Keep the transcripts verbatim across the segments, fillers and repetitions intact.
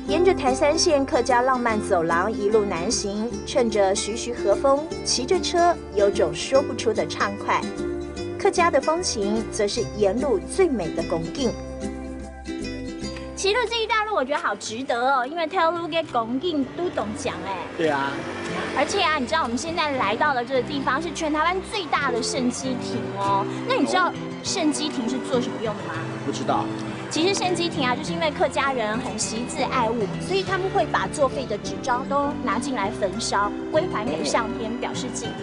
沿着台三线客家浪漫走廊一路南行，趁着徐徐和风，骑着车有种说不出的畅快。客家的风情则是沿路最美的风景。骑着这一段路，我觉得好值得哦，因为 Telu 跟 Gongin 都懂讲哎。对啊，而且啊，你知道我们现在来到的这个地方是全台湾最大的圣机亭哦。那你知道圣机亭是做什么用的吗？不知道。其实圣机亭啊，就是因为客家人很惜字爱物，所以他们会把作废的纸张都拿进来焚烧，归还给上天，表示敬意。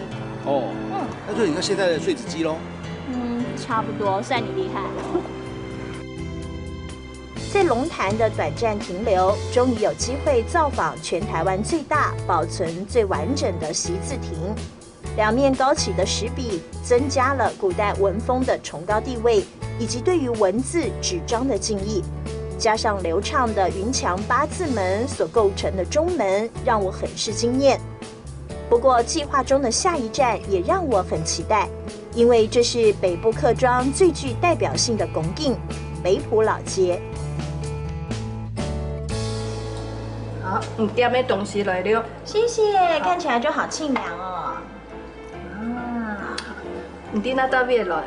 哦，嗯，那就很像现在的碎纸机喽。嗯，差不多，算你厉害。在龙潭的短暂停留，终于有机会造访全台湾最大、保存最完整的习字亭。两面高起的石壁增加了古代文风的崇高地位，以及对于文字、纸张的敬意，加上流畅的云墙八字门所构成的中门，让我很是惊艳。不过，计划中的下一站也让我很期待，因为这是北部客庄最具代表性的 Gongin 北埔老街。好，你点的东西来了。谢谢，看起来就好清凉哦。啊，你在哪搭位来？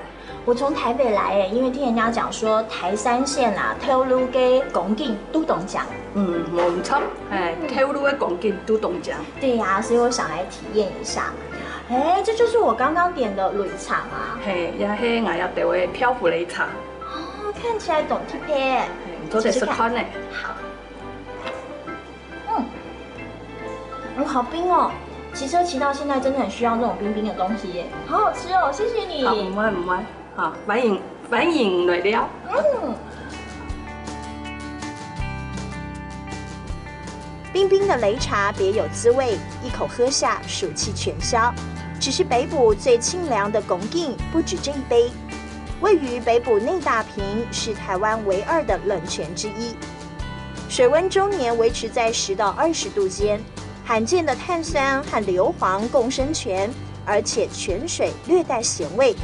我从台北来诶，因为听人家讲说台三线啊，Telu 跟 Gongin 都懂讲。嗯，没错，哎，Telu 的 Gongin 都懂讲。对呀、所以我想来体验一下。哎，这就是我刚刚点的擂茶啊。嘿，也是我要点的漂浮擂茶。哦，看起来懂 T P。嘿，做得试看呢。好。嗯，嗯，好冰哦。骑车骑到现在，真的很需要这种冰冰的东西耶。好好吃哦，谢谢你。好，唔会唔会，好，欢迎欢迎来了。嗯。冰冰的擂茶别有滋味，一口喝下，暑气全消。只是北埔最清凉的 Gongin 不止这一杯。位于北埔内大坪，是台湾唯二的冷泉之一，水温终年维持在十到二十度间，罕见的碳酸和硫磺共生泉，而且泉水略带咸味。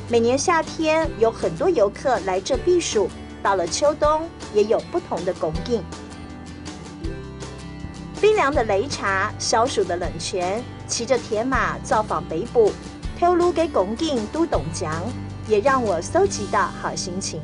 每年夏天有很多游客来这避暑，到了秋冬也有不同的 Gongin。冰凉的擂茶，消暑的冷泉，骑着铁马造访北埔，Telu 跟 Gongin 都懂讲，也让我搜集到好心情。